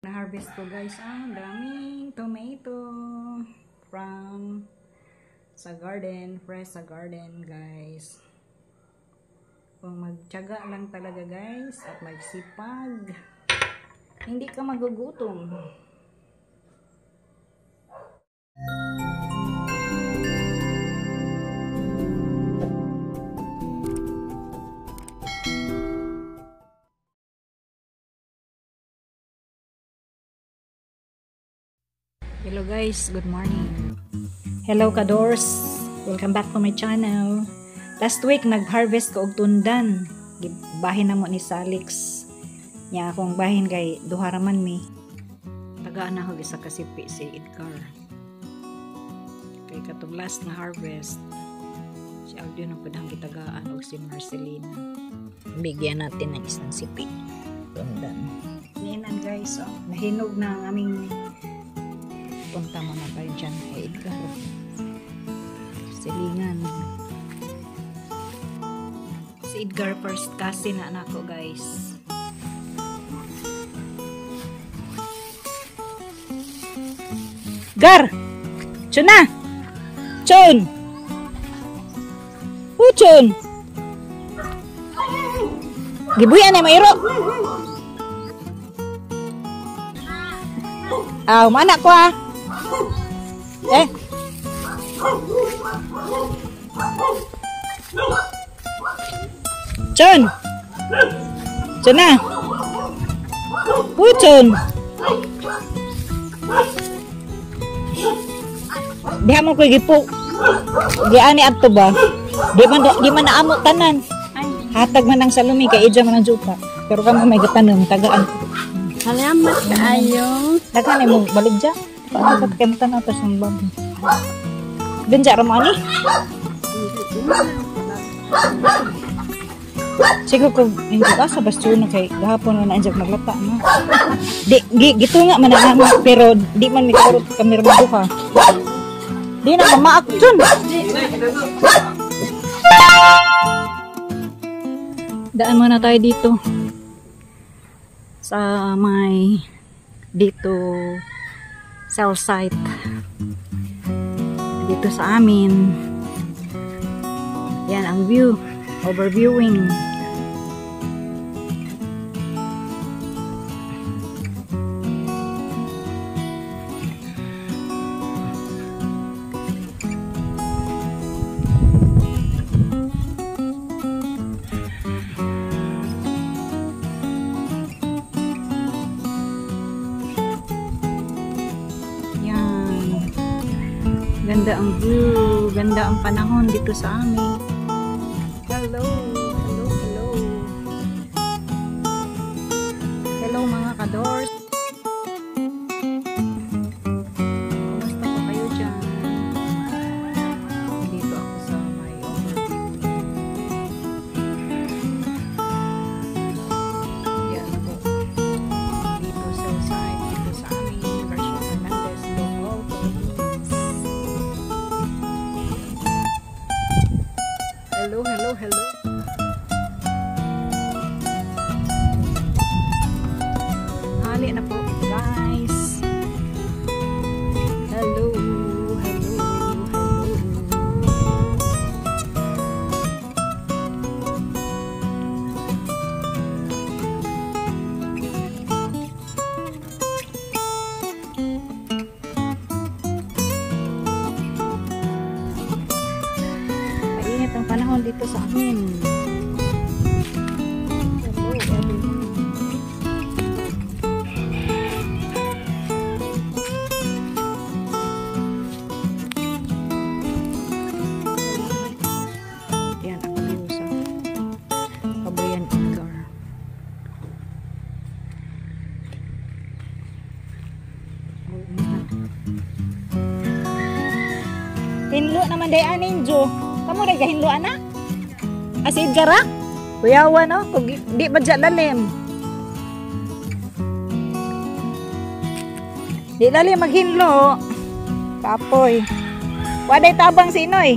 Na-harvest ko, guys, ang daming tomato from sa garden, fresh sa garden, guys. Kung magtiyaga lang talaga, guys, at magsipag, hindi ka magugutom. Hello guys, good morning. Hello kadors, welcome back to my channel. Last week nag-harvest ko og tundan. Gibahin na mo ni Salix. Nya akong bahin kay duha ra man mi. Tagaan na ako isa ka sipi si Edgar. Kay katong last na harvest, si Aldo nang padang gitagaan og si Marcelina. Bigyan natin ng isang sipi tundan. Ninan guys, oh, nahinog na ang aming. Punta muna tayo dyan kay Edgar. Silingan. Si Edgar first cousin na anak ko, guys. Gar! Chun na! Chun! Chun! Gibuyan na mairo! Aw, mana ko ah! Eh. Chun. Chun na. Chun. Diha mo koy gipo. Giani adto ba? Di man naamo tanan. Hatag man ang salumi kay idya man ang jupa. Pero kamo may gatanom tagaan. Salamat kaayo. Daghan imong baligya. Paano ka kay matan ato sa bag? Benja ra mo ani? Siguro ko hindi ka sa bastion kay gahapon na anjag maglata na. Di gitu nga man na pero di man mi karot kami ra duha. Di na mamaak jun. Daan muna tayo dito sa may dito cell site dito sa amin. Yan ang view, overviewing. Ganda ang view, ganda ang panahon dito sa amin. Hello, hello, hello. Hello mga kadors. Kumusta po kayo dyan? Dito ako sa may overview. Yan po. Dito sa side, dito sa amin, Garcia Fernandez, Bohol, Philippines. Hello, hello, hello. Hali na po, guys. Hello, hello, hello. Mainit ang panahon dito sa amin. Hello everyone. Yan ang view sa Kabuyan Edgar. Hinlo naman day anin Jo. Kamu rin gahinlo ana? Asid ka ra? Kuyawa no? Kung di ba dyan lalim? Di lalim maghinlo. Kapoy. Waday tabang si Inoy.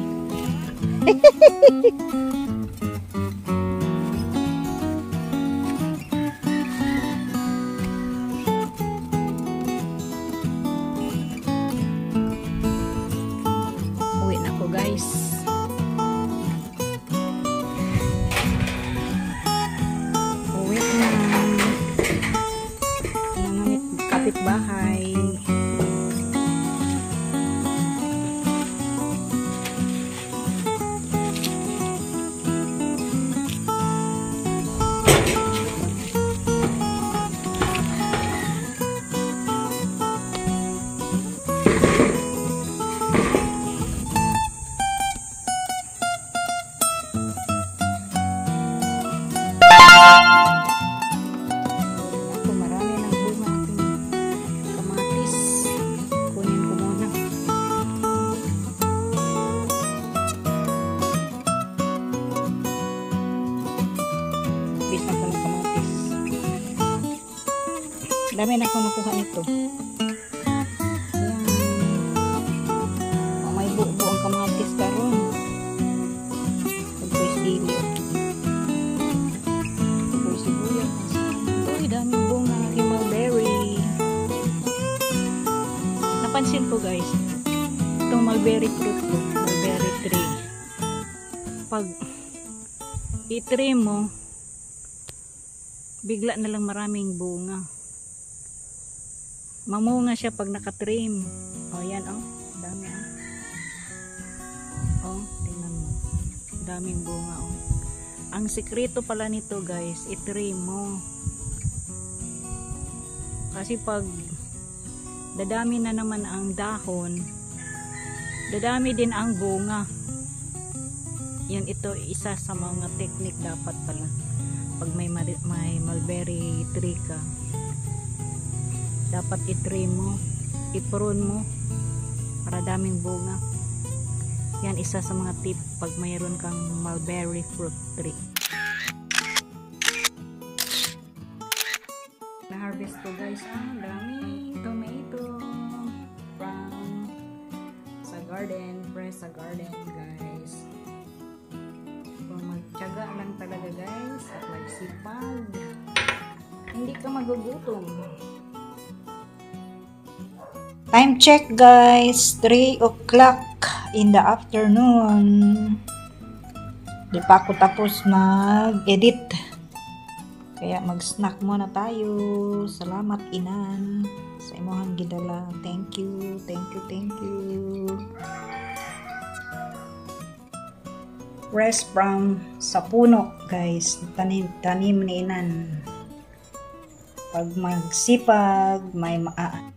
Ako, marami ng bunga aking kamatis. Kunin ko muna. Bisa ko ng kamatis. Dami na akong nakuha nito. Ayan. Oh, may buo ang kamatis karon. Pagkoy sili. Pagkoy sibuyas. Uy, daming bunga ng aking mulberry. Napansin ko, guys, itong mulberry fruit ko, mulberry tree. Pag i-trim mo, bigla na lang maraming bunga. Mamunga siya pag nakatrim. O, yan oh. Dami oh. Oh, tingnan mo. Daming bunga oh. Ang sikreto pala nito, guys, i-trim mo. Kasi pag dadami na naman ang dahon, dadami din ang bunga. Yan, ito isa sa mga technique dapat pala. Pag may mulberry tree ka, dapat i-trim mo, i-prune mo para daming bunga. Yan, isa sa mga tip pag mayroon kang mulberry fruit tree. Na-harvest ko, guys, ang daming tomato from sa garden, fresh sa garden, guys. Kung magtiyaga lang talaga, guys, at magsipag, hindi ka magugutom. Time check, guys, 3 o'clock in the afternoon. Di pa ako tapos mag-edit. Kaya mag-snack muna tayo. Salamat, Inan, sa imuhang gidala. Thank you, thank you, thank you. Fresh from sa puno, guys. Tanim, tanim ni Inan. Pag magsipag, may maa.